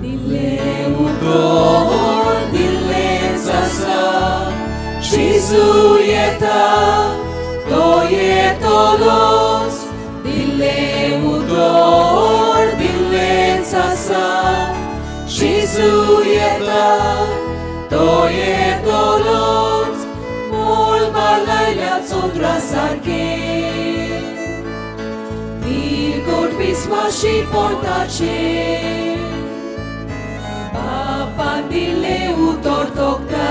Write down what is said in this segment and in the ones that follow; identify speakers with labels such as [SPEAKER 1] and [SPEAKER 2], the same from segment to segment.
[SPEAKER 1] दिल्लें उतर दिल्लेंच आसा, जेजू येता तो येतलोच. दिल्लें उतर दिल्लेंच आसा, जेजू येता तो येतलोच. मोल लायल्या चंद्रा सारकें, निकोट विस्वाशी पोटाचें. बापान दिल्लें उतर तोखता,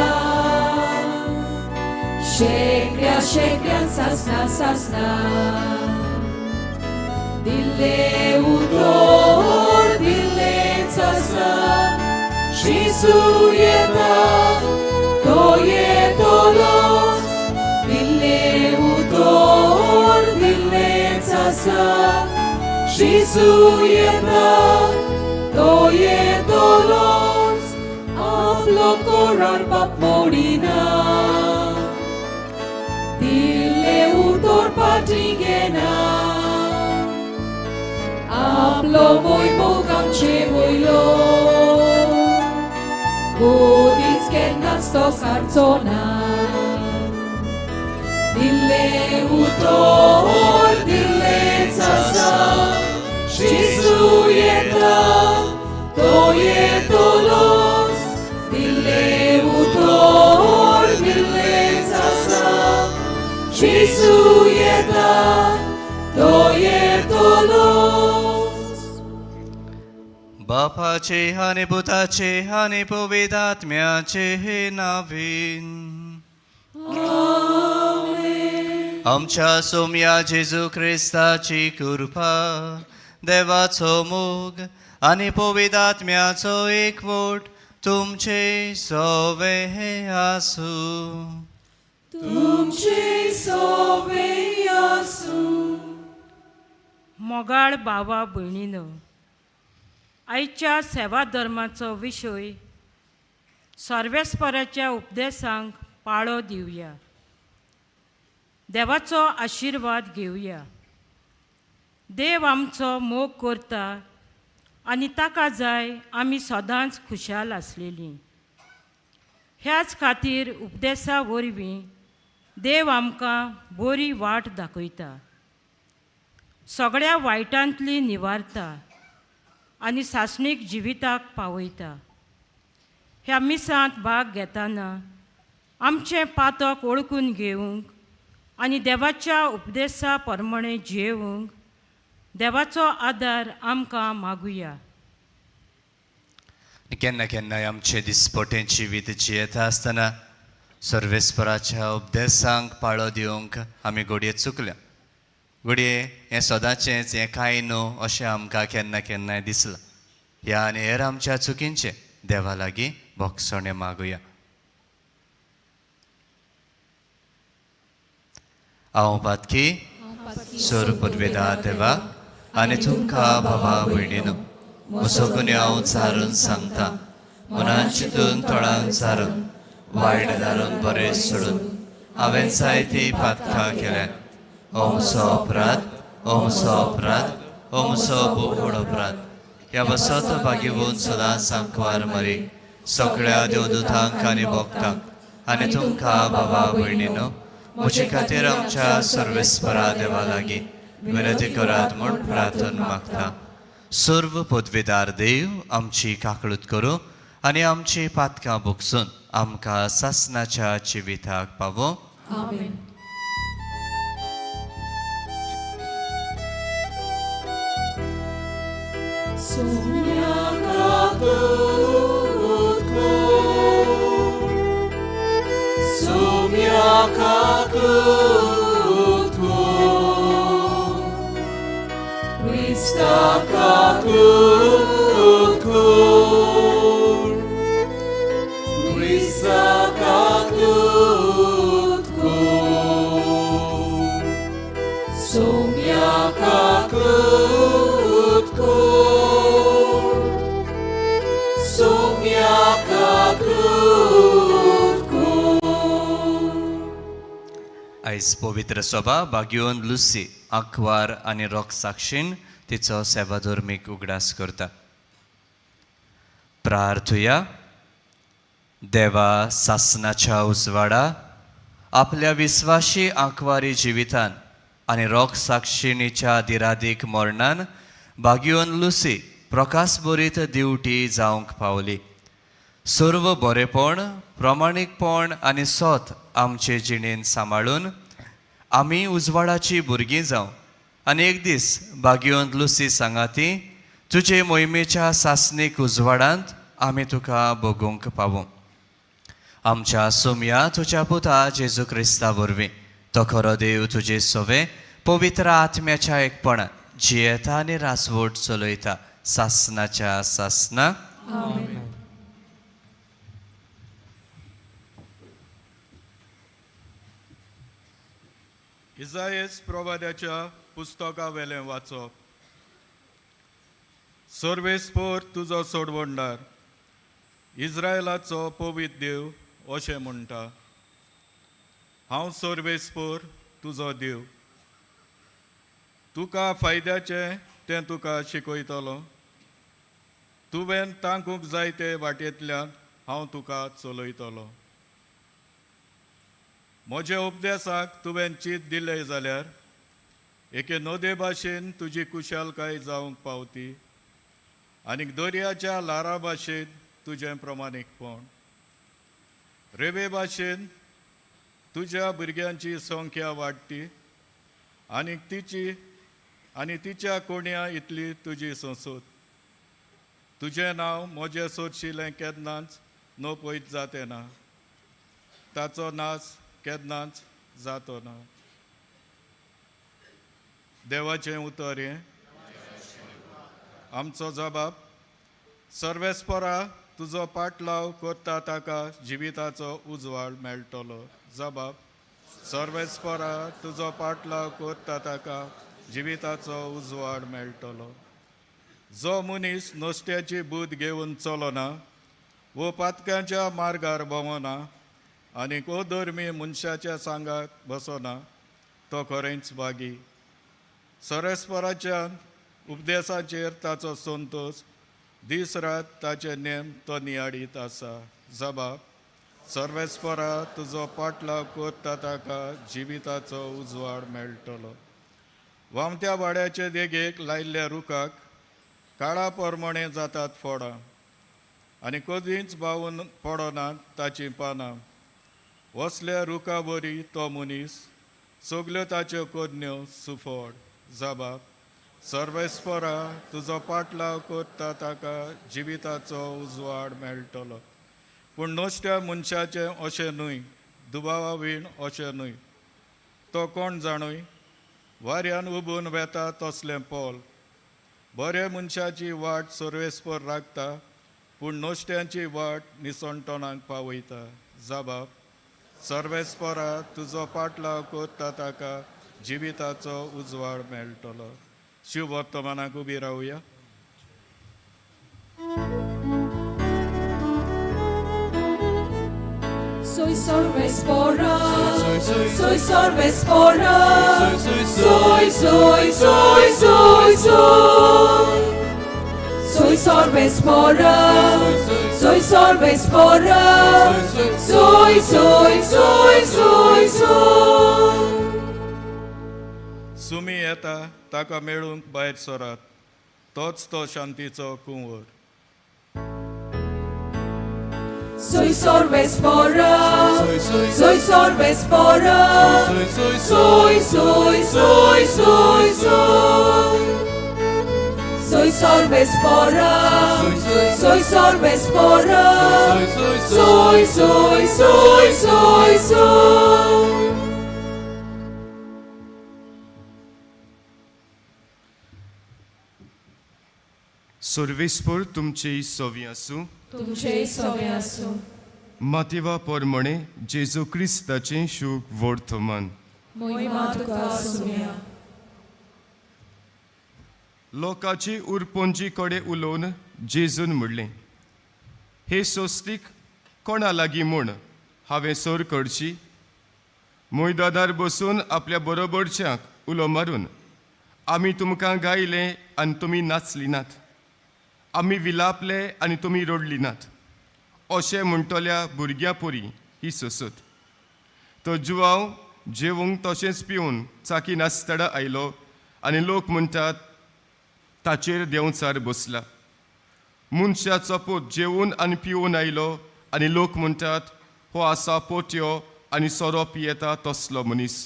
[SPEAKER 1] शेंकड्या शेंकड्यान सासना सासना. दिल्लें उतर दिल्लेंच आसा, जेजू येता तो येतलोच. दिल्लें उतर दिल्लेंच आसा, जेजू येता तो येतलोच. आपलो कोरार बाप मोडिना, दिल्लें उतर फाटीं घेना. आपलो मोग आमचे वयलो, कोदीच केन्नाच तो सारचो ना. दिल्लें उतर दिल्लेंच आसा, जेजू येता तो येतलोच. दिल्लें उतर दिल्लेंच आसा, जेजू येता तो येतलोच.
[SPEAKER 2] बापाचे आनी पुताचे आनी पवित्र आत्म्याचे नांवान. आमच्या सोम्या जेजू क्रिस्ताची कृपा, देवाचो मोग आनी पवित्र आत्म्याचो एकवट तुमचे सोवे आसूं.
[SPEAKER 1] तुमचे सोवे आसूं.
[SPEAKER 3] मोगाळ भावा भयणीनो, आयच्या सेवा धर्माचो विशय सर्वेस्पराच्या उपदेसांक पाळो दिवया, देवाचो आशिर्वाद घेवया. देव आमचो मोग करता आनी ताका जाय आमी सदांच खुशाल आसलेलीं. ह्याच खातीर उपदेसा वरवीं देव आमकां बरी वाट दाखयता, सगळ्या वायटांतली निवारता आनी सासणीक जिविताक पावयता. ह्या मिसांत भाग घेतना आमचें पातक वळखून घेवंक आनी देवाच्या उपदेसा प्रमाणें जियेवंक देवाचो आदार आमकां मागुया.
[SPEAKER 2] केन्ना केन्नाय आमचे दिसपटें जिवीत जियेता आसतना सर्वेस्पराच्या उपदेसांक पाळो दिवंक आमी घडये चुकल्या. घडये हें सदांचेंच, हें कांय न्हू अशें आमकां केन्ना केन्नाय दिसलां. ह्या आनी हेर आमच्या चुकींचें देवा लागीं भोगसणें मागुया. हांव पातकी सोर पुर्वेदा देवा आनी तुमकां भावा भयणीनो, म्हजो गुन्यांव चारून सांगता. मनान चिंतून, तोंडान चारून, वायट धारून, बरें सोडून हांवें जायतीं पातकां केल्यात. हो म्हजो अपराध, हो म्हजो अपराध, हो म्हजो भोव अपराध. ह्या बसत भागीवून सदां सांकवार मरी, सगळ्या देवदूतांक आनी भक्तांक आनी तुमकां भावा भयणीनो, म्हजे खातीर आमच्या सर्वेस्परा देवा लागीं विनंती करात म्हूण प्रार्थना मागता. सर्व पदवेदार देव आमची काकळूत करूं आनी आमची पातकां भोगसून आमकां सासनाच्या जिविताक पावों.
[SPEAKER 1] आमेन. Sumya kakut ko, sumya kakut ko, Krista kakut ko, Krista kakut ko, Sumya kakut ko, Sumya kakut ko.
[SPEAKER 2] आयज पवित्र सभा बागियोन लुसी आंकवार आनी रोख साक्षीन तिचो सेवाधर्मीक उगडास करता. प्रार्थुया. देवा सासनाच्या उजवाडा आपल्या विस्वाशी आंकवारी जिवितान आनी रोग साक्षिणीच्या दिरादीक मरणान बागियोन लुसी प्रकाशभरीत दिवटी जावंक पावली. सर्व बरेपण, प्रमाणीकपण आनी सत आमचे जिणेन सांबाळून आमी उजवाडाची भुरगीं जावं आनी एक दीस बागियोन लुसी सांगाती तुजे मोहिमेच्या सासणीक उजवाडांत आमी तुका भोगूंक पावूं. आमच्या सोमया तुज्या पुता जेजू क्रिस्ता वरवीं, तो खरो देव तुजे सोवे पवित्र आत्म्याच्या एकपणान जियेता आनी रासवट चलयता सासनाच्या सासना.
[SPEAKER 4] इजायस प्रवाद्याच्या पुस्तका वेलें वाचप. सर्वेस्पोर तुजो सोडवणदार, इस्रायलाचो पवित्र देव अशें म्हणटा, हांव सर्वेस्पोर तुजो देव, तुका फायद्याचें तें तुका शिकयतलो, तुवें तांकूंक जाय ते वाटेंतल्यान हांव तुका चलयतलो. म्हज्या उपदेसाक तुवें चीत दिलें जाल्यार एके नदे भाशेन तुजी कुशालकाय जावंक पावती आनी दर्याच्या ल्हारा भाशेन तुजें प्रमाणीकपण, रेवे भाशेन तुज्या भुरग्यांची संख्या वाडटी आनी तिची आनी तिच्या कोणया इतली तुजी संसद. तुजें नांव म्हजें सोदशिलें केन्नाच नपयत जातें ना, ताचो नाश केन्नाच जातो ना. देवाचें उतर हें. आमचो जबाब. सर्वेस्परा तुजो पाटलाव करता ताका जिविताचो उजवाड मेळटलो. जबाब. सर्वेस्परा तुजो पाटलाव करता ताका जिविताचो उजवाड मेळटलो. जो मनीस नश्ट्याची बूद घेवन चलना वो पातकांच्या मार्गार भोंवना आनी अधर्मी मनशाच्या सांगाक बसना तो खरेंच भागी. सरस्पराच्या उपदेसाचेर ताचो संतोश, दीस रात ताचे नेम तो नियाळीत आसा. जबाब. सर्वेस्परा तुजो पाटलाव करता ताका जिविताचो उजवाड मेळटलो. व्हांवत्या वाड्याचे देगेक लायिल्ल्या रुखाक काळा प्रमाणे जातात फोडां आनी कदींच बावून पडनात ताचीं पानां. वसल्या रुखा वरी तो मनीस, सगल्यो ताच्यो करण्यो सुफळ. जबाब. सर्वेस्परा तुजो पाटलाव करता ताका जिविताचो उजवाड मेळटलो. पूण नश्ट्या मनशाचें अशें न्हय, दुबावा वीण अशें न्हय, तो कोण जाणूय वाऱ्यान उबून वेता तसलें पोल. बऱ्या मनशाची वाट सर्वेस्पर राखता, पूण नश्ट्यांची वाट निसणटणाक पावयता. जबाब. सर्वेस्परा तुजो पाटलाव करता ताका जिविताचो उजवाड मेळटलो. शिव वर्तमानाक उबी रावया.
[SPEAKER 1] Soy sorvespora, soy sorvespora, soy, soy, soy, soy, soy. Soy sorvespora, soy sorvespora, soy, soy, soy, soy, soy.
[SPEAKER 4] Sumi येता ताका मेळूंक भायर सरात, तोच तो शांतीचो कुंवर.
[SPEAKER 1] Soy sorvespora, soy sorvespora, soy, soy, soy, soy, soy. Soy sorvespora, soy sorvespora, soy, soy, soy, soy, soy.
[SPEAKER 5] सर्वेस्पर तुमची सोवी आसूं.
[SPEAKER 1] तुमचे सोवे आसूं.
[SPEAKER 5] मातेवा पोरमणे जेजू क्रिस्ताचें शूक वर्तमान.
[SPEAKER 1] मोहिमा तुका सुम्या.
[SPEAKER 5] लोकाची उरपोंजी कडेन उलोवन जेजून म्हणलें, हे सोस्तीक कोणा लागीं म्हूण हांवें सोर करची? मुयदादार बसून आपल्या बरोबरच्यांक उलो मारून, आमी तुमकां गायलें आनी तुमी नाचली नात, आमी विलापले आनी तुमी रडली नात अशें म्हणटल्या भुरग्यां परी ही सोसत. तो जुवांव जेवंक तशेंच पिवन चाकी नासतना आयलो आनी लोक म्हणटात ताचेर देंवचार बसला. मनशाचो पूत जेवन आनी पिवन आयलो आनी लोक म्हणटात हो आसा पोट्यो आनी सोरो पियेता तसलो मनीस,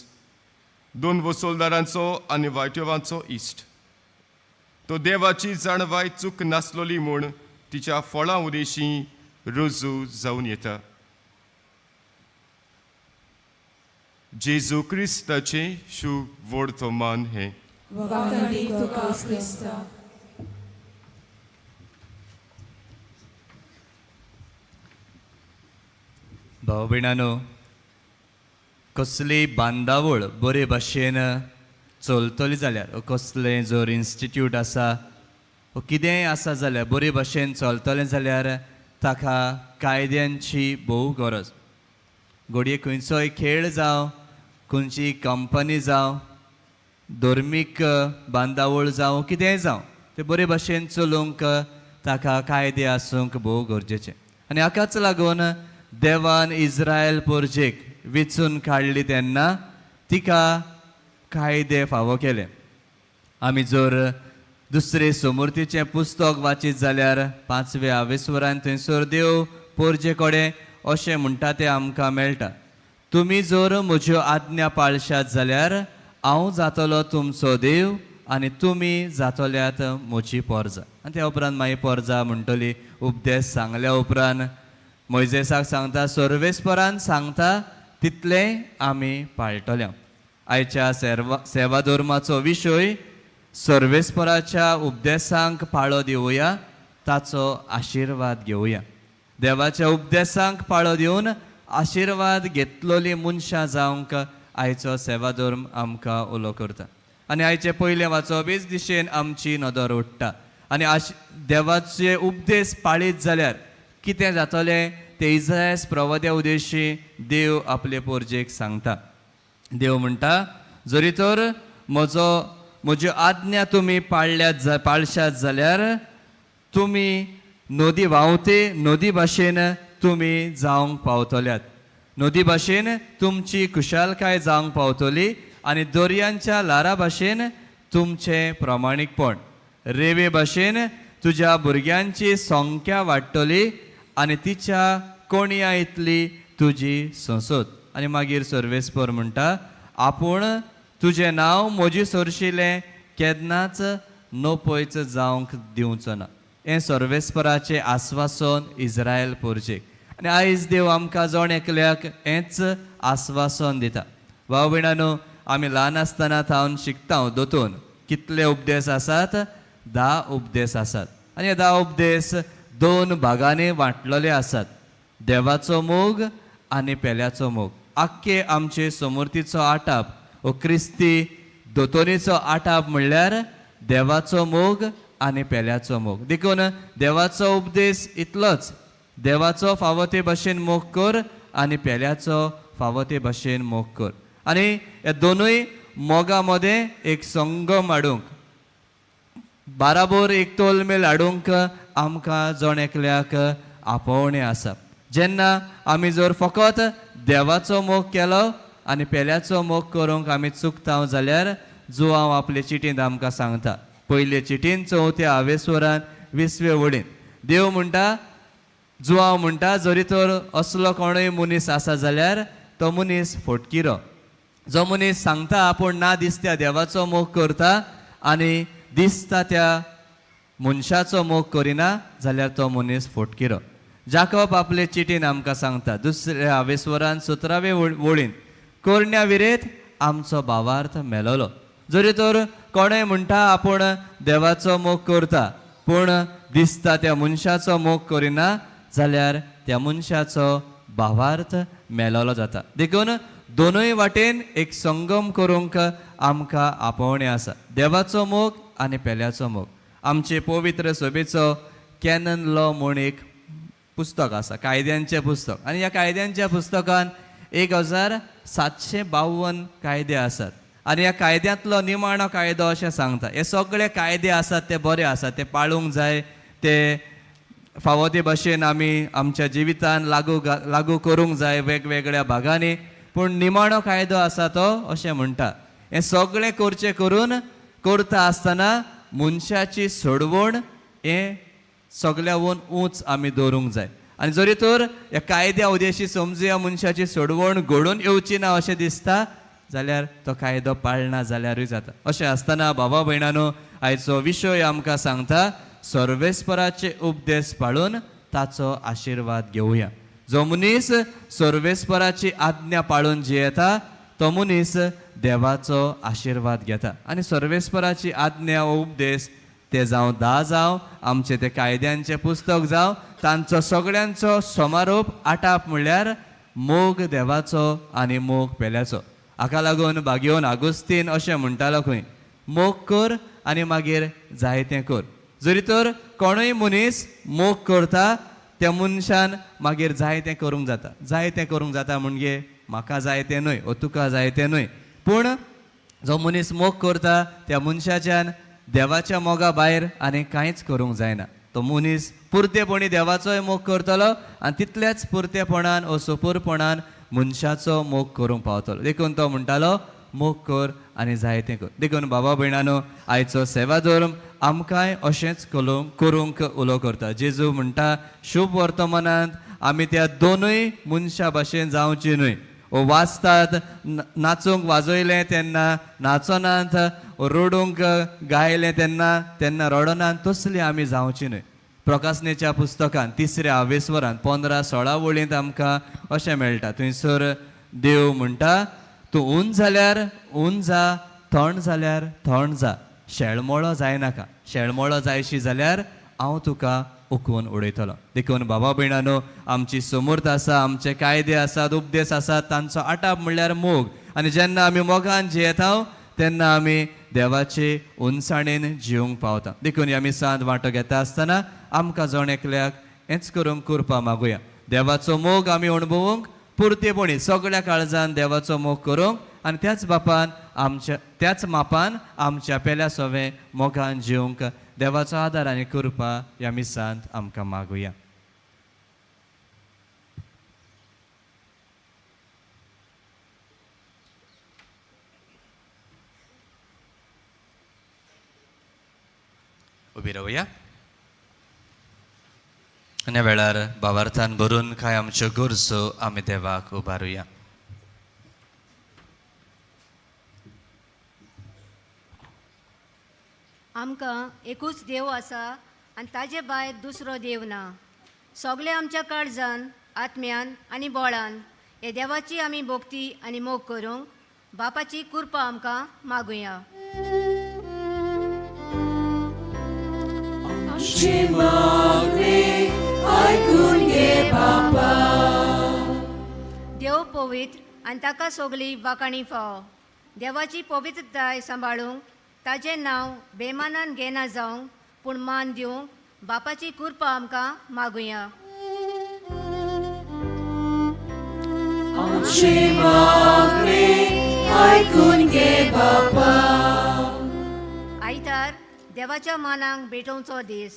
[SPEAKER 5] दोन वसोलदारांचो आनी वायटवांचो इश्ट. तो देवाची जाणवाय चूक नासलोली म्हूण तिच्या फळां उदेशी रुजू जावन येता. जेजू क्रिस्ताचें शुभ वर्तमान हें.
[SPEAKER 1] वाखाणणी तुका क्रिस्ता.
[SPEAKER 2] भाव भयणांनो, कसली बांदावळ बरे भाशेन चलतली जाल्यार, कसलें जर इन्स्टिट्यूट आसा वो कितेंय आसा जाल्यार बरे भाशेन चलतलें जाल्यार ताका कायद्यांची भोव गरज. घडये खंयचोय खेळ जावं, खंयची कंपनी जावं, धर्मीक बांदावळ जावं, कितेंय जावं, तें बरे भाशेन चलोवंक ताका कायदे आसूंक भोव गरजेचें. आनी हाकाच लागून देवान इस्रायल पोरजेक विचून काडली तेन्ना तिका कायदे फावो केले. आमी जर दुसरे समूर्तीचें पुस्तक वाचीत जाल्यार 5व्या आवेस्वरान थंयसर देव पोरजे कडेन अशें म्हणटा तें आमकां मेळटा, तुमी जर म्हज्यो आज्ञा पाळशात जाल्यार हांव जातलो तुमचो देव आनी तुमी जातल्यात म्हजी पोरजा. आनी त्या उपरांत मागीर पोरजा म्हणटली उपदेश सांगल्या उपरांत मोयजेसाक सांगता, सर्वेस्परान सांगता तितलें आमी पाळटले. आयच्या सेवा धर्माचो विशय सर्वेस्पराच्या उपदेसांक पाळो दिवया, ताचो आशिर्वाद घेवया. देवाच्या उपदेसांक पाळो दिवन आशिर्वाद घेतलोली मनशां जावंक आयचो सेवा धर्म आमकां उलो करता. आनी आयचें पयलें वाचप हेच दिशेन आमची नदर उडटा. आनी देवाचे उपदेश पाळीत जाल्यार कितें जातलें तें इजायस प्रवाद्या उदेशी देव आपले पोरजेक सांगता. देव म्हणटा, जरी तर म्हज्यो आज्ञा तुमी पाळल्यात पाळशात जाल्यार तुमी नदी व्हांवते नदी भाशेन तुमी जावंक पावतल्यात, नदी भाशेन तुमची खुशालकाय जावंक पावतली आनी दर्यांच्या ल्हारा भाशेन तुमचें प्रमाणीकपण, रेवे भाशेन तुज्या भुरग्यांची संख्या वाडटली आनी तिच्या कोणया इतली तुजी संसद. आनी मागीर सर्वेस्पर म्हणटा, आपूण तुजें नांव म्हजी सरशिलें केन्नाच नपयच जावंक दिवचो ना. हें सर्वेस्पराचें आस्वासन इस्रायल पोरजेक. आनी आयज देव आमकां जण एकल्याक हेंच आस्वासन दिता. भाव भयणांनो, आमी ल्हान आसतना थावन शिकता दोतोन कितले उपदेश आसात, 10 उपदेश आसात. आनी हे 10 उपदेश 2 भागांनी वांटलेले आसात, देवाचो मोग आनी पेल्याचो मोग. आख्खे आमचे समूर्तीचो आटाप वो क्रिस्ती दोतोनीचो आटाप म्हणल्यार देवाचो मोग आनी पेल्याचो मोग. देखून देवाचो उपदेश इतलोच, देवाचो फावो ते भाशेन मोग कर आनी पेल्याचो फावो ते भाशेन मोग कर. आनी ह्या दोनूय मोगा मदें एक संगम हाडूंक, बाराबोर एक तोलमेल हाडूंक आमकां जण एकल्याक आपोवणें आसा. जेन्ना आमी जर फकत देवाचो मोग केलो आनी पेल्याचो मोग करूंक आमी चुकता जाल्यार जुवांव आपले चिटींत आमकां सांगता, पयले चिटीन 4थ्या आवेस्वरान 20वे वडीन देव म्हणटा, जुवांव म्हणटा, जरी तर असलो कोणूय मनीस आसा जाल्यार तो मनीस फटकिरो. जो मनीस सांगता आपूण ना दिसत्या देवाचो मोग करता आनी दिसता त्या मनशाचो मोग करिना जाल्यार तो मनीस फटकिरो. जाकोब आपले चिटीन आमकां सांगता, 2ऱ्या आवेस्वरान 17वे वळीन, करण्या विरेत आमचो भावार्थ मेलोलो. जरी तर कोणूय म्हणटा आपूण देवाचो मोग करता पूण दिसता त्या मनशाचो मोग करिना जाल्यार त्या मनशाचो भावार्थ मेलोलो जाता. देखून दोनूय वाटेन एक संगम करूंक आमकां आपोवणें आसा, देवाचो मोग आनी पेल्याचो मोग. आमचे पवित्र सभेचो कॅनन लॉ म्हूण एक पुस्तक आसा, कायद्यांचें पुस्तक. आनी ह्या कायद्यांच्या पुस्तकान 1752 कायदे आसात. आनी ह्या कायद्यांतलो निमाणो कायदो अशें सांगता, हे सगळे कायदे आसात ते बरे आसात, ते पाळूंक जाय, ते फावो ते भाशेन आमी आमच्या जिवितान लागू लागू करूंक जाय वेगवेगळ्या भागांनी. पूण निमाणो कायदो आसा तो अशें म्हणटा, हें सगळें करचें करून करता आसतना मनशाची सोडवण हें सगळ्यावून ऊंच आमी दवरूंक जाय. आनी जरी तर ह्या कायद्या उदेशी समजुया मनशाची सोडवण घडून येवची ना अशें दिसता जाल्यार तो कायदो पाळना जाल्यारूय जाता. अशें आसतना बाबा भयणानो, आयचो विशय आमकां सांगता सर्वेस्पराचे उपदेश पाळून ताचो आशिर्वाद घेवया. जो मनीस सर्वेस्पराची आज्ञा पाळून जियेता तो मनीस देवाचो आशिर्वाद घेता. आनी सर्वेस्पराची आज्ञा हो उपदेश ते जावं 10 जावं आमचे ते कायद्यांचें पुस्तक जावं, तांचो सगळ्यांचो समारोप आटाप म्हणल्यार मोग देवाचो आनी मोग पेल्याचो. हाका लागून भागयोन आगुस्तीन अशें म्हणटालो खंय, मोग कर आनी मागीर जाय तें कर. जरी तर कोणूय मनीस मोग करता त्या मनशान मागीर जाय तें करूंक जाता. जाय तें करूंक जाता म्हणजे म्हाका जाय तें न्हय ओ तुका जाय तें न्हय, पूण जो मनीस मोग करता त्या मनशाच्यान देवाच्या मोगा भायर आनी कांयच करूंक जायना. तो मनीस पुरतेपणी देवाचोय मोग करतलो आनी तितल्याच पुरतेपणान ओ सोपूरपणान मनशाचो मोग करूंक पावतलो. देखून तो म्हणटालो मोग कर आनी जाय तें कर. देखून बाबा भयणानो, आयचो सेवा धर्म आमकांय अशेंच करूंक उलो करता. जेजू म्हणटा शुभ वर्तमानांत आमी त्या दोनूय मनशां भाशेन जावची न्हय. ओ वाचतात नाचूंक वाजयलें तेन्ना नाचनात, रडूंक गायलें तेन्ना तेन्ना रडनात, तसली आमी जावची न्हय. प्रकाशनेच्या पुस्तकान 3 आवेस्वरान 15-16 वळींत आमकां अशें मेळटा. थंयसर देव म्हणटा तूं ऊन जाल्यार ऊन जा, थंड जाल्यार थंड जा, शेळमोळो जायनाका. शेळमोळो जायशी जाल्यार हांव तुका उखून उडयतलो. देखून बाबा भयणानो, आमची समूर्त आसा, आमचे कायदे आसात, उपदेश आसात, तांचो आटाप म्हणल्यार मोग. आनी जेन्ना आमी मोगान जियेता तेन्ना आमी देवाचे उनसाणेन जिवंक पावता. देखून ह्या मिसांत वांटो घेता आसतना आमकां जण एकल्याक हेंच करूंक कृपा मागुया. देवाचो मोग आमी अणभवूंक पुरतेपणी सगळ्या काळजान देवाचो मोग करूंक आनी त्याच बापान आमच्या त्याच मापान आमच्या पेल्या सोवें मोगान जिवंक देवाचो आदार आनी कृपा ह्या मिसांत आमकां मागुया. उबी रावया आनी वेळार भावार्थान भरून कांय आमच्यो गरजो आमी देवाक उबारुया.
[SPEAKER 6] आमकां एकूच देव आसा आनी ताजे भायर दुसरो देव ना. सगळे आमच्या काळजान, आत्म्यान आनी बोळान हे देवाची आमी भक्ती आनी मोग करूंक बापाची कृपा आमकां मागुया. देव पवित्र आनी ताका सगळी वाखाणी फाव. देवाची पवित्रताय सांबाळूंक ताजें नांव बेमानान घेना जावंक पूण मान दिवंक बापाची कृपा आमकां मागुया. आयतार देवाच्या मानाक भेटोवचो दीस.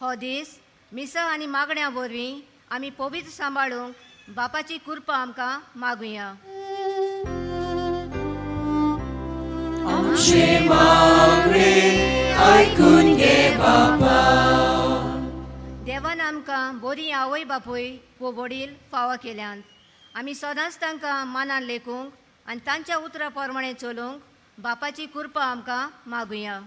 [SPEAKER 6] हो दीस मिसां आनी मागण्या वरवीं आमी पवित्र सांबाळूंक बापाची कृपा आमकां मागुया. देवान आमकां बरी आवय बापूय वो वडील फावो केल्यात. आमी सदांच तांकां मानान लेखूंक आनी तांच्या उतरा प्रमाणें चलूंक बापाची कृपा आमकां मागुया.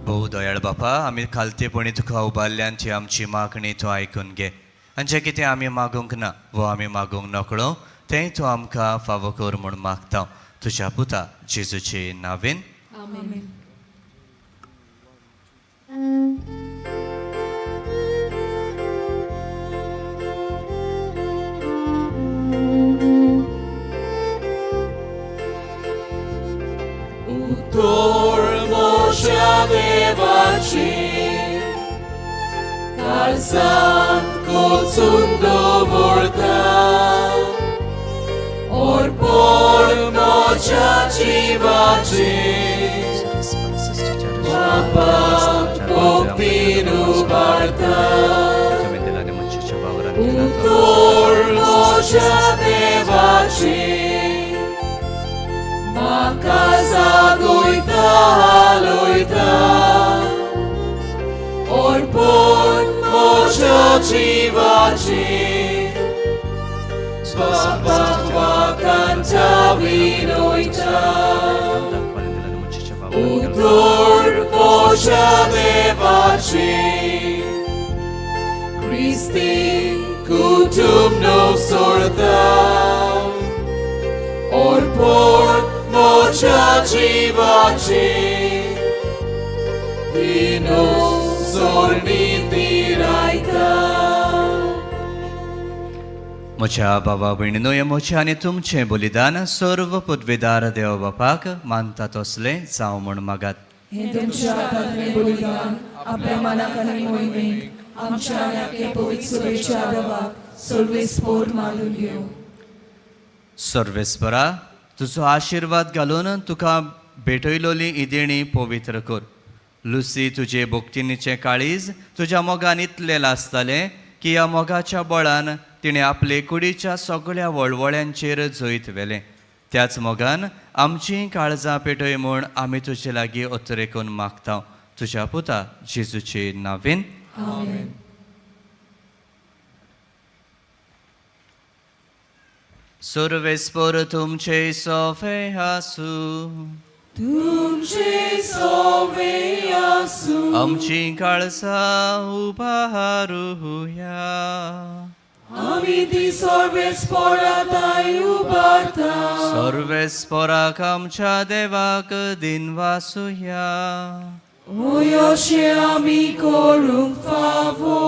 [SPEAKER 2] भोव दयाळ बापा, आमी खालतेपणी तुका उबारल्यान ती आमची मागणी तूं आयकून घे. आनी जें कितें आमी मागूंक ना वो आमी मागूंक नकळो तेंय तूं आमकां फावो कर म्हूण मागता. तुज्या पुता जेजूचे नांवेन
[SPEAKER 1] आमेन.
[SPEAKER 7] काळजांत कोचून दवरता.
[SPEAKER 1] Orpon म्हज्या जिवाचें भक्तीन उबारता उतर म्हज्या देवाचें म्हाका जागयता हालयता अर्पण म्हज्या जिवाचें बापाक वाकांता विनयता उतर म्हज्या देवाचें क्रिस्ती कुटुंब सोडता अर्पण म्हज्या जिवाचें सोरणी तिरायता.
[SPEAKER 2] म्हज्या बाबा भयणीनो, हें म्हजें आनी तुमचें बलिदान सर्व पदवेदार देव बापाक मानता तसलें जावं म्हूण मागात.
[SPEAKER 1] हें तुमच्या हातांतलें बलिदान आपल्या मनाक आनी मोहिमेक आमच्या आनी आख्या पवित्र सभेच्या देवाक सर्वेस्पोर मानून घेवं.
[SPEAKER 2] सर्वेस्परा, तुजो आशिर्वाद घालून तुका भेटयलोली ही देणी पवित्र कर. लुसी तुजे भक्तिनीचें काळीज तुज्या मोगान इतलें लासतालें की ह्या मोगाच्या बळान तिणें आपले कुडीच्या सगळ्या वळवळ्यांचेर जैत व्हेलें. त्याच मोगान आमचीं काळजां पेटय म्हूण आमी तुजे लागीं अतरेकून मागता, तुज्या पुता जेजूचे नांवेन.
[SPEAKER 1] आमेन.
[SPEAKER 2] सर्वेस्पर तुमचे सोफे आसूं.
[SPEAKER 1] तुमचे सोवे आसूं.
[SPEAKER 2] आमची काळजां उबारुया.
[SPEAKER 1] आमी ती सर्वेस्पोराताय उबारता.
[SPEAKER 2] सर्वेस्पराक आमच्या देवाक दिनवासुया.
[SPEAKER 1] अशें आमी करूंक फावो.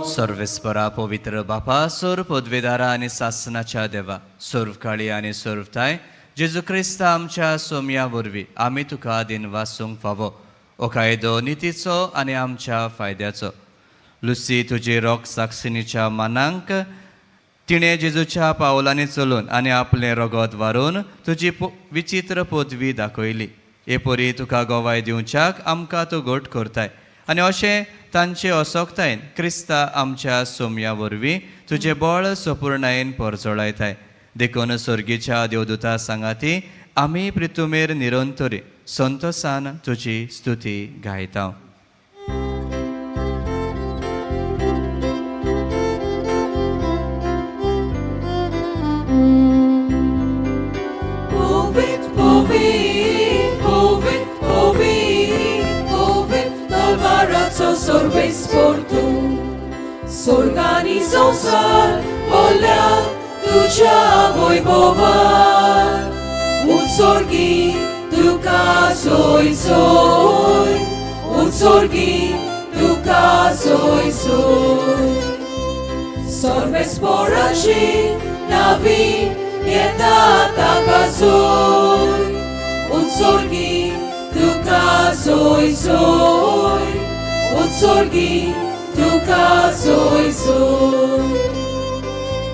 [SPEAKER 2] सर्वेस्परा, पवित्र बापा, सर्व पदवेदारा आनी सासनाच्या देवा, सर्व काळी आनी सर्वताय जेजू क्रिस्ता आमच्या सोमया वरवीं आमी तुका दिनवासूंक फावो. हो कायदो नितीचो आनी आमच्या फायद्याचो. लुसी तुजी रोग साक्षिणीच्या मनांक तिणें जेजूच्या पावलांनी चलून आनी आपलें रगत वारून तुजी विचित्र पदवी दाखयली. हे परी तुका गवाय दिवच्याक आमकां तूं घट करताय आनी अशें तांचे असोक्तायेन क्रिस्ता आमच्या सोमया वरवीं तुजें बळ सपुर्णायेन परजळायताय. देखून सर्गीच्या देवदूता सांगाती आमी प्रितुमेर निरंतरी संतोसान तुजी स्तुती गायता.
[SPEAKER 1] Povit, povit, povit, povit, povit, dal sorvesportu. S'organizosar volea तुझ्या वैभवार. उत्सर्गी तुका सोय सोय, उत्सर्गी तुका सोय सोय. सर्वेस्पोराची नावी येता ताका सोय, उत्सर्गी तुका सोय सोय, उत्सर्गी तुका सोय सोय.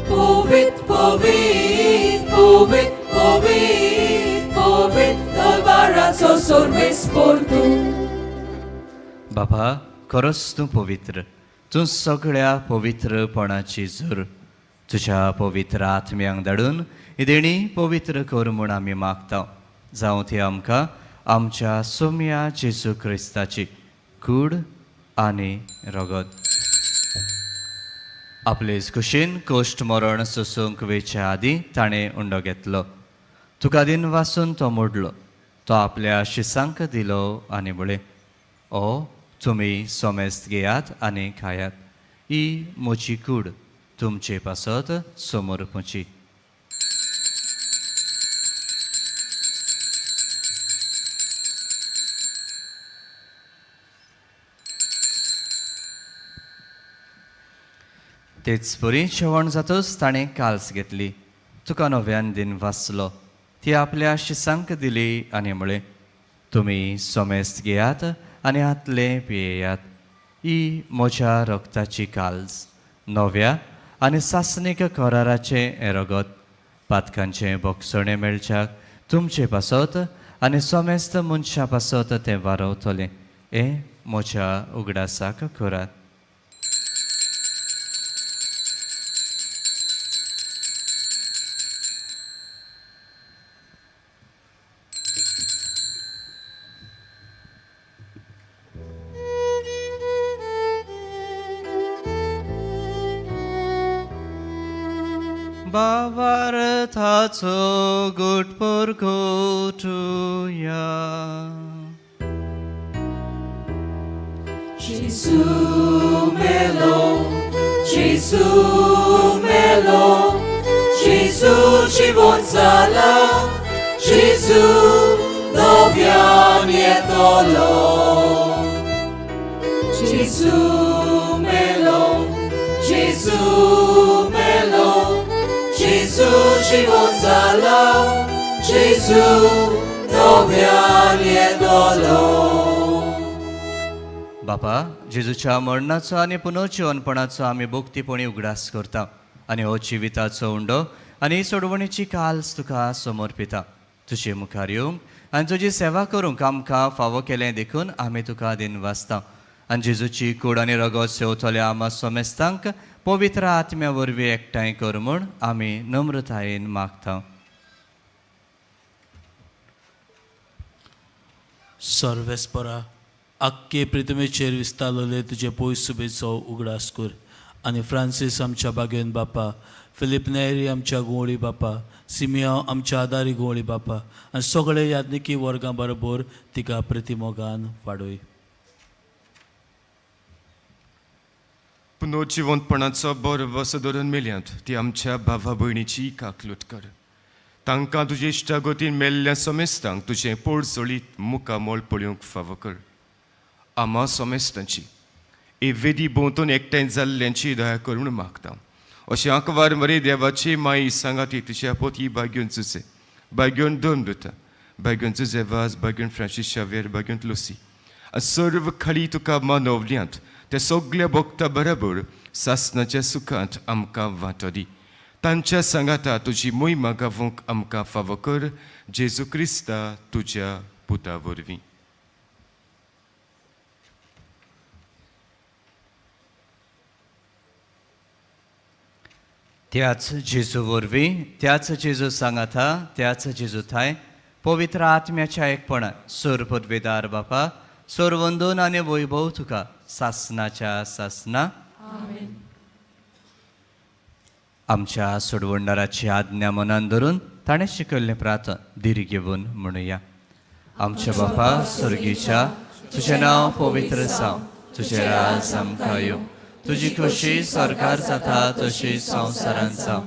[SPEAKER 1] Povit, povit, povit, povit, povit, dal sorvesportu.
[SPEAKER 2] बाबा, खरोच तूं पवित्र, तूं सगळ्या पवित्रपणाची जोर. तुज्या पवित्र आत्म्यांक धाडून ही देणी पवित्र कर म्हूण आमी मागता. जावं ती आमकां आमच्या सोम्या जेजू क्रिस्ताची कूड आनी रगत. आपले कुशीन कोश्ट मरण सोसूंक वेच्या आदीं ताणें उंडो घेतलो. तुका दिन वासून तो मोडलो, तो आपल्या शिसांक दिलो आनी म्हळें, ओ तुमी सोमेस्त घेयात आनी खायात, ही म्हजी कूड तुमचे पासत समर्पूची. तेच परी जेवण जातच ताणें काल्स घेतली, तुका नव्यान दिन वाचलो, ती आपल्या शिसांक दिली आनी म्हळें, तुमी सोमेस्त घेयात आनी हातलें पियेयात, ही म्हज्या रगताची काल्स, नव्या आनी सासणीक कराराचें हें रगत. पातकांचें बोगसणें मेळच्याक तुमचे पासत आनी समेस्त मनशां पासत तें वारवतलें. हें म्हज्या उगडासाक करात. बाबार्थाचो गोट परगटुया.
[SPEAKER 1] Gesù melo, Gesù melo, Gesù ci vonzala, Gesù noviam yetolo. Gesù melo, Gesù melo, Gesù ci vonzala, Gesù noviam yetolo.
[SPEAKER 2] बापा, जेजूच्या मरणाचो आनी पुनर्जिवनपणाचो आमी भक्तीपणी उगडास करता आनी हो जिविताचो उंडो आनी सोडवणीची काल्स तुका समर्पिता. तुजे मुखार येवंक आनी तुजी सेवा करूंक आमकां फावो केलें देखून आमी तुका दिनवासता. आनी जेजूची कूड आनी रगत सेवतल्या आमा समेस्तांक पवित्र आत्म्या वरवीं एकठांय कर म्हूण आमी नम्रतायेन मागता.
[SPEAKER 7] सर्वेस्परा, आख्खे प्रितमेचेर विस्तारलेले तुजे पयस सुबेचो उगडास कर आनी फ्रांसीस आमच्या बागेन बापा, फिलीप नेरी आमच्या गुंवळी बापा, सिमियांव आमच्या आदारी गुंवळी बापा आनी सगळे याज्ञिकी वर्गां बरोबर तिका प्रतिमोगान वाडय.
[SPEAKER 5] पुनर्जिवंतपणाचो बरो वसो धरून मेल्यांत ती आमच्या भावा भयणीची काकलूट कर. तांकां तुजे इश्टागतीन मेल्ल्या समेस्तांक तुजें पोळसोळीत मुखामोल पळोवंक फावो कर. आमा समेस्तांची ए वेदी भोंवतण एकठांय जाल्ल्यांची दया करून मागता. अशें आंकवार मरे देवाची माई सांगाती तुज्या पोती बाग्योन जुजे, बाग्योन दोन दुता, बाग्योन जुजे वाज, बाग्योन फ्रांसीस शावेर, बाग्योन लुसी आनी सर्व खाली तुका मानवल्यांत ते सगल्या भोगता बरोबर सासनाच्या सुखांत आमकां वांटो दी. तांच्या सांगाता तुजी मोहिमा गावोवंक आमकां फावो कर, जेजू क्रिस्ता तुज्या पुता वरवीं.
[SPEAKER 2] त्याच जेजू वरवीं, त्याच जेजू सांगाता, त्याच जेजू थांय पवित्र आत्म्याच्या एकपणान सोर पदवेदार बापा, सोर वंदून आनी वैभव तुका सासनाच्या सासना. आमच्या सोडवणदाराची आज्ञा मनान धरून ताणें शिकयल्लें प्रार्थन धीर घेवन म्हणुया. आमच्या बापा स्वर्गीच्या, तुजें नांव पवित्र जावं, तुजें राज आमकां येवं, तुजी खोशी सरकार जाता तशी संवसारांत जावं.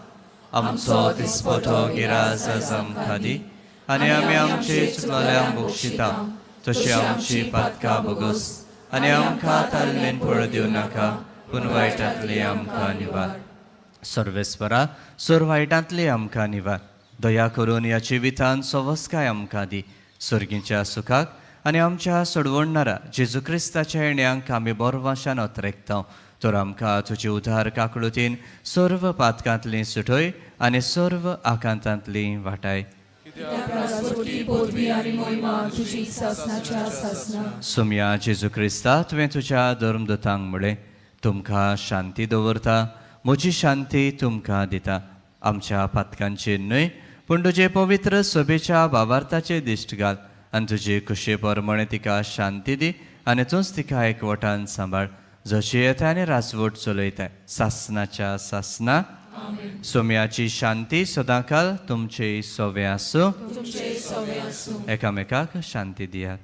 [SPEAKER 2] आमचो दिसपटो गिराज आज आमकां दी आनी आमी आमचे चुकलेल्यांक बक्षिता तशी आमची पातकां भोगोस आनी आमकां तालमेन पळ दिवं नाका, पूण वायटांतली आमकां निवार. सर्वेस्परा, सोर वायटांतली आमकां निवार. दया करून ह्या जिवितान सवस्काय आमकां दी. सर्गीच्या सुखाक आनी आमच्या सोडवणणारा जेजू क्रिस्ताच्या येण्यांक आमी बोरवाशान अत्रेकता. तर आमकां तुजी उदार काकळुतीन सर्व पातकांतली सुटय आनी सर्व आकांतांतली वाटाय. सोम्या जेजू क्रिस्ता, तुवें तुज्या धर्मदूतांक म्हळें, तुमकां शांती दवरता, म्हजी शांती तुमकां दिता. आमच्या पातकांचेर न्हय पूण तुजे पवित्र सभेच्या भावार्थाचे दिश्ट घाल आनी तुजे खुशे प्रमाणे तिका शांती दी आनी तूंच तिका एकवटान सांबाळ, जशी येता आनी राजवट चलयता सासनाच्या सासना. सोम्याची शांती सदांकाल तुमचे सोवे आसूं. एकामेकाक शांती दियात.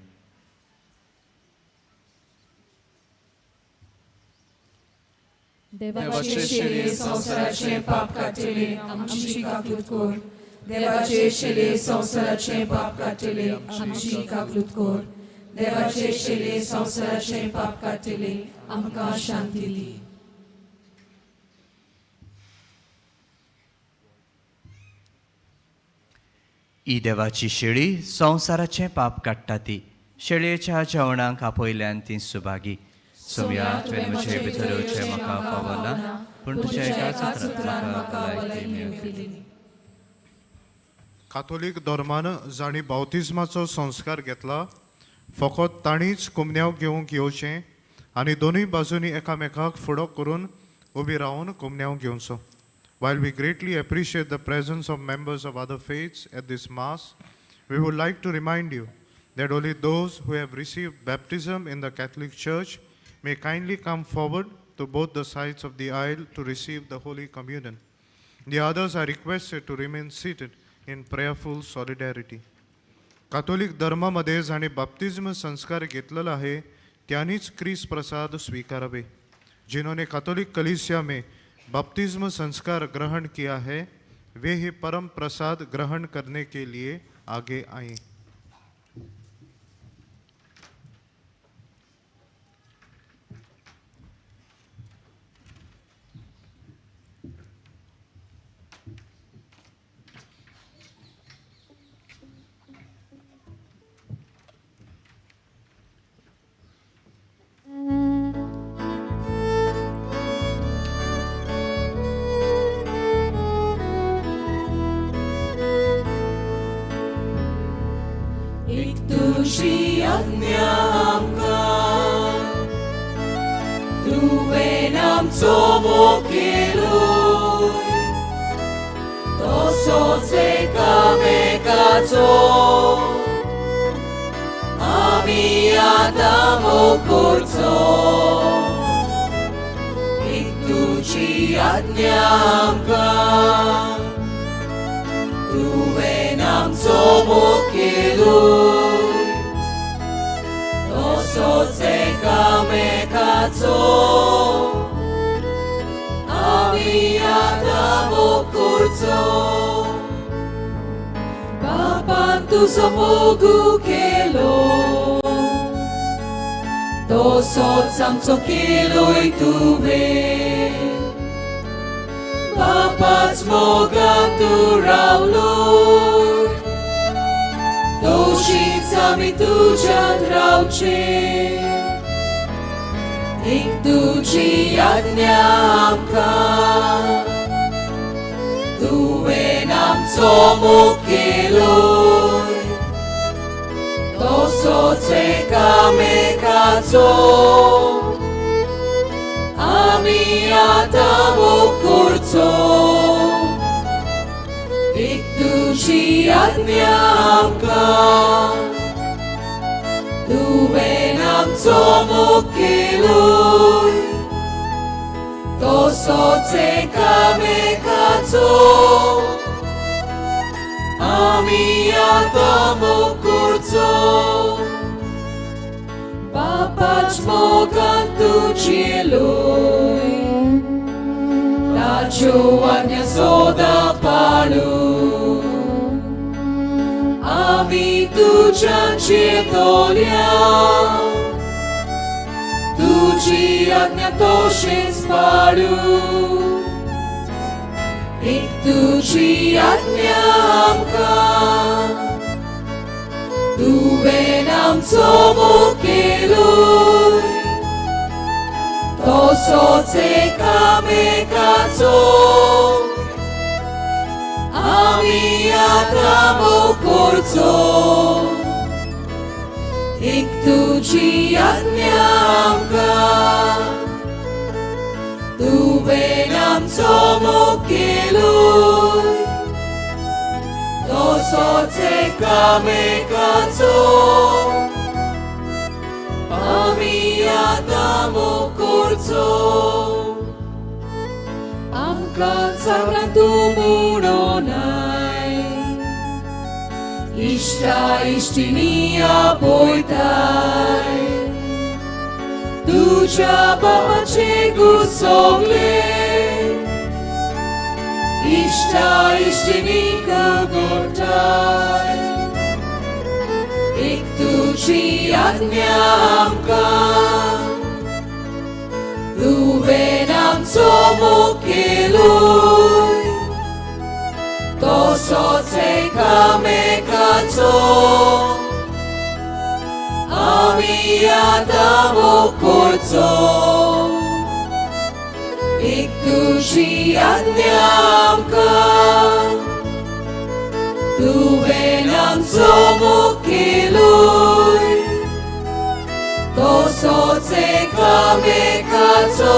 [SPEAKER 1] देवाचे शेले संवसाराचे पाप काडटले, आमची काकूत कर. देवाचे शेले संवसाराचे पाप काडटले, आमची काकूत कर. देवाचे शेले संवसाराचे पाप काडटले, आमकां शांती दी.
[SPEAKER 2] ही देवाची शेळी संवसाराचें पाप काडटा ती शेळयेच्या जेवणाक आपयल्यान ती सुभागी. सोम्या, तुवें म्हजे भितर येवचें म्हाका फावना, पूण तुज्या एकाच उतरान म्हाका भलायकी मेळटली.
[SPEAKER 8] काथोलीक धर्मान जांणी बावतिज्माचो संस्कार घेतला फकत तांणीच कुमन्यांव घेवंक येवचें आनी दोनूय बाजूंनी एकामेकाक फुडो करून उबी रावन कुमन्यांव घेवचो. While we greatly appreciate the presence of members of other faiths at this Mass, we would like to remind you that only those who have received baptism in the Catholic Church may kindly come forward to both the sides of the aisle to receive the Holy Communion. The others are requested to remain seated in prayerful solidarity. Catholic धर्मामध्ये जांणी बाप्तिज्म संस्कार घेतलेला आहे त्यांनीच क्रिस प्रसाद स्वीकारावे. जिन्होंने Catholic कलीसिया में बपतिस्म संस्कार ग्रहण किया है वे ही परम प्रसाद ग्रहण करने के लिए आगे आए.
[SPEAKER 1] एक तुजी आज्ञा आमकां तुवें आमचो मोग केलोय तसोच एकामेकाचो आमी आतां मोग करचो. एक तुजी आज्ञा आमकां तुवें आमचो मोग केलोय तसोच एकामेकाचो आमी आतां मोग करचो. बापान तुजो मोग केलो तसोच आमचो केलोय तुवें. बापाच मोगान तूं रावलोय तशीच आमी तुज्यान रावचें. एक तुजी आज्ञा आमकां तुवें आमचो मोग केलोय तसोच एकामेकाचो आमी आतां मोग करचो. एक तुजी आज्ञा आमकां तुवें आमचो मोग केलोय तसोच एकामेकाचो आमी आतां मोग करचो. बापाच मोगान तूं जियेलोय ताच्यो आज्ञा सदां पाळू आमी तुज्यान जियेतोल्या तुजी आज्ञा तशेंच पाळू. एक तुजी आज्ञा आमकां तुवें आमचो मोग केलोय तसोच एकामेकाचो आमी आतां मोग करचो. एक तुजी आज्ञा आमकां तुवें आमचो मोग केलोय तसोच एकामेकाचो आमी आतां मोग करचो. आमकां सगळ्यां तूं म्हणोनाय इश्टा इश्टिणी आपयताय तुज्या बापाचे गुसोगले इश्टा इश्टिणीक गोठाय. एक तुजी आज्ञा आमकां तुवें आमचो मोग केलोय तसोच एकामेकाचो आमी आतां मोग करचो. एक तुजी आज्ञा आमकां तुवें आमचो मोग केलोय तसोच एकामेकाचो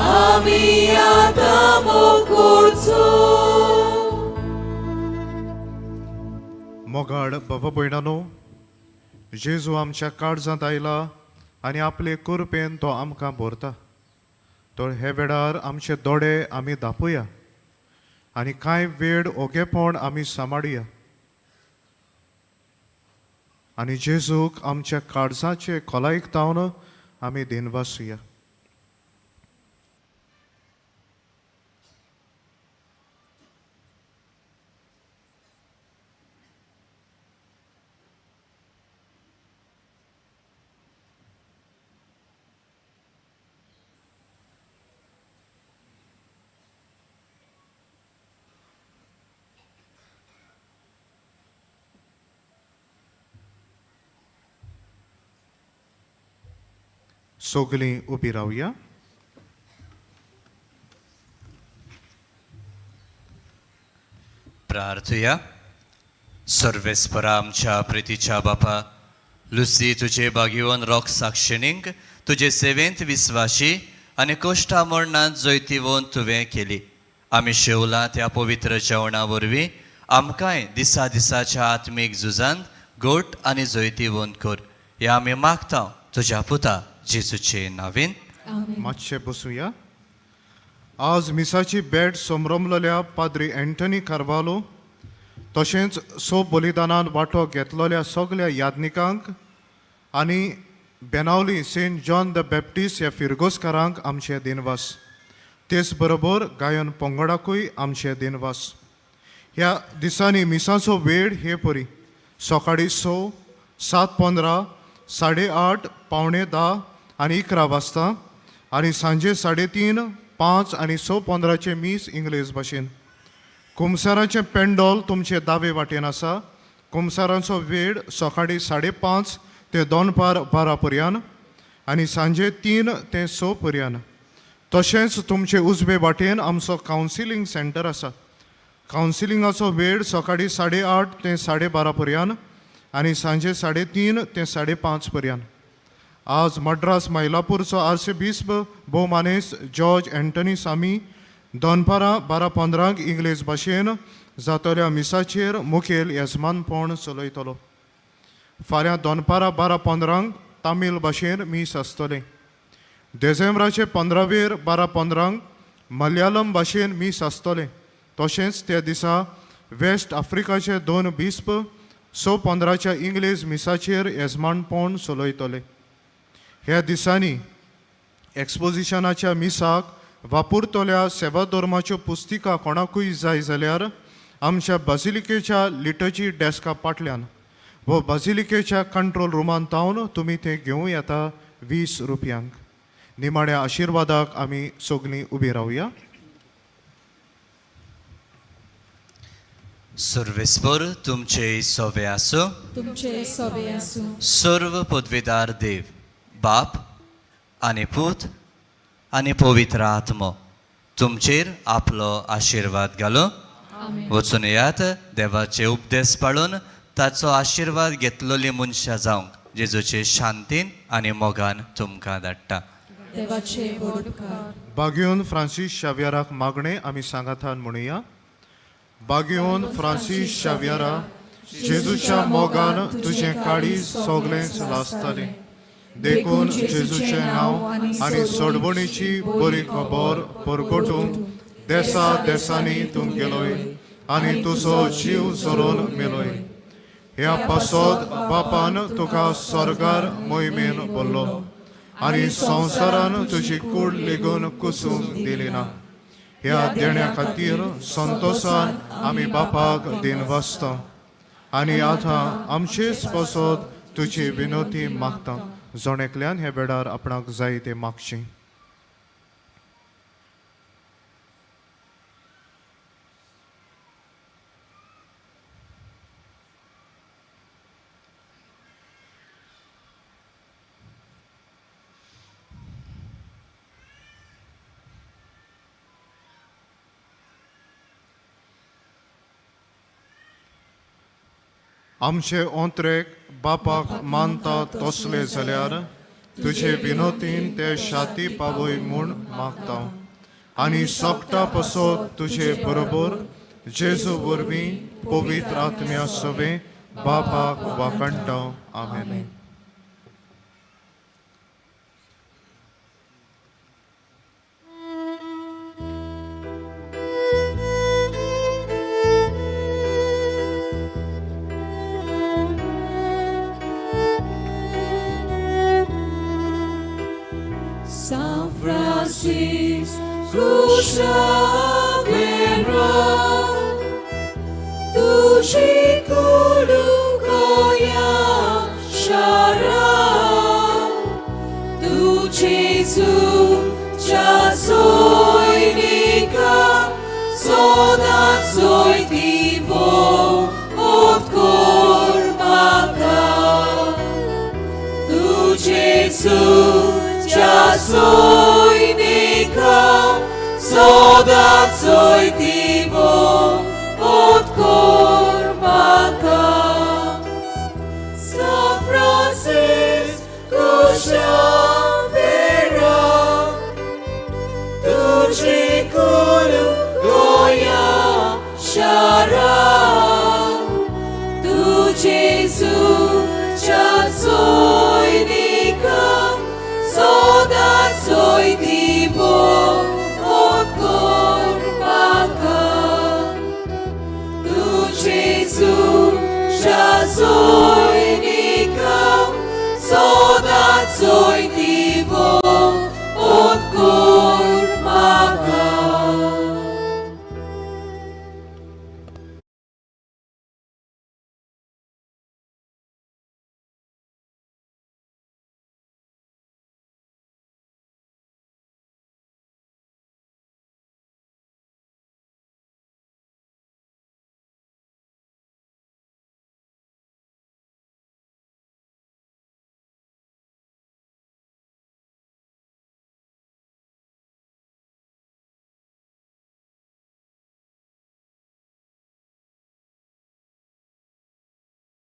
[SPEAKER 1] आमी आतां मोग करचो.
[SPEAKER 8] मोगाड बाबा भयणानो, जेजू आमच्या काळजांत आयला आनी आपले कुरपेन तो आमकां भरता. तर हे वेळार आमचे दोळे आमी दापुया आनी कांय वेळ ओगेपण आमी सांबाळुया आनी जेजूक आमच्या काळजाचे खोलायेक तावन आमी दिनवासुया. सगलीं उबी रावया.
[SPEAKER 2] प्रार्थुया. सर्वेस्परा आमच्या प्रितीच्या बापा, लुसी तुजे बागेवन रोख साक्षिणींक तुजे सेवेंत विस्वाशी आनी कोश्टा मरणांत जैतिवंत तुवें केली. आमी शेवला त्या पवित्र जेवणा वरवीं आमकांय दिसा दिसाच्या आत्मीक झुजांत गोट आनी जैतिवंत कर, ह्या आमी मागता तुज्या पुता जेजूचे नावीन.
[SPEAKER 8] मातशें बसुया. आज मिसाची भेट समरमलेल्या पाद्री एंटनी कार्वालो तशेंच सो बलिदानान वांटो घेतलेल्या सगल्या यादनिकांक आनी Benaulim Saint John the Baptist ह्या फिरगोजकारांक आमचे दिनवास. तेच बरोबर गायन पंगडाकूय आमचे दिनवास. ह्या दिसांनी मिसाचो वेळ हे परी सकाळीं 6, 7:15, 8:30, 9:45 आनी 11 वाजता आनी सांजे 3:30, 5 आनी 6:15 मीस इंग्लेज भाशेन. कुमसाराचें पेंडोल तुमचे दावे वाटेन आसा. कुमसारांचो वेळ सकाळीं 5:30 ते दनपार 12 पर्यंत आनी सांजे 3 ते 6 पर्यंत. तशेंच तुमचे उजवे वाटेन आमचो कावन्सिलींग सेंटर आसा. कावन्सिलिंगाचो वेळ सकाळीं 8:30 ते 12:30 पर्यंत आनी सांजे 3:30 ते 5:30 पर्यंत. आज मड्रास मैलापूरचो आर्सेबिस्प भोवमानेस जॉर्ज एंटनी सामी दनपारां 12:15 इंग्लेज भाशेन जातल्या मिसाचेर मुखेल येजमानपण चलयतलो. फाल्यां दनपारां 12:15 तामील भाशेन मीस आसतलें. देझेंब्राचे 15वेर 12:15 मलयालम भाशेन मीस आसतलें. तशेंच त्या दिसा वेस्ट आफ्रिकाचे 2 बिस्प 6:15 इंग्लेज मिसाचेर येजमानपण चलयतले. ह्या दिसांनी एक्सपोजिशनाच्या मिसाक वापरतल्या सेवा धर्माच्यो पुस्तिका कोणाकूय जाय जाल्यार आमच्या बाजिलिकेच्या लिटर्जी डेस्का फाटल्यान व बाजिलिकेच्या कंट्रोल रुमान तावन तुमी तें घेवं येता 20 रुपयांक. निमाण्या आशिर्वादाक आमी सगलीं उबी रावया.
[SPEAKER 2] सर्वेस्पर तुमचे सोवे आसूं.
[SPEAKER 1] तुमचे सोबे आसूं.
[SPEAKER 2] सर्व पदवीदार देव बाप आनी पूत आनी पवित्र आत्मो तुमचेर आपलो आशिर्वाद घालूं. वचून येयात देवाचे उपदेश पाळून ताचो आशिर्वाद घेतलेली मनशां जावंक जेजूचे शांतीन आनी मोगान तुमकां धाडटा.
[SPEAKER 1] देवाचे व्हड उपकार.
[SPEAKER 8] बागेवन फ्रांसीस शावियराक मागणें आमी सांगातान म्हणुया. बागेवन फ्रांसीस शावियरा, जेजूच्या मोगान तुजें काळीज सगळेंच लासतलें. देखून जेजूचें नांव आनी सोडवणीची बरी खबर परगटूंक देसा देसांनी तूं गेलोय आनी तुजो जीव झरोवन मेलोय. ह्या पासत बापान तुका स्वर्गार मोहिमेन भरलो आनी संवसारान तुजी कूड लेगून कुसूंक दिली ना. ह्या देण्या खातीर संतोसान आमी बापाक दिनवासता आनी आतां आमचेच पासत तुजी विनोती मागता. जण एकल्यान हे वेळार आपणाक जाय तें मागचें. आमचे ओंत्रेक बापाक मानता तसले जाल्यार तुजे विनोतीन ते शाती पावय म्हूण मागता आनी सोकटा पसत तुजे बरोबर जेजू वरवीं पवित्र आत्म्या सवें बापाक वाखणटा. आमेन.
[SPEAKER 1] San Francisco Xavier, tu Goya Shara, tu Gesù cha soinica, sodat soitivo od maka. Tu Gesù cha soinica, sodat soitivo od maka. San Francisco Xavier, tu Goya Shara, tu Gesù cha soinica, sodat soitivo od maka. Tu Gesù cha soinica, sodat soitivo.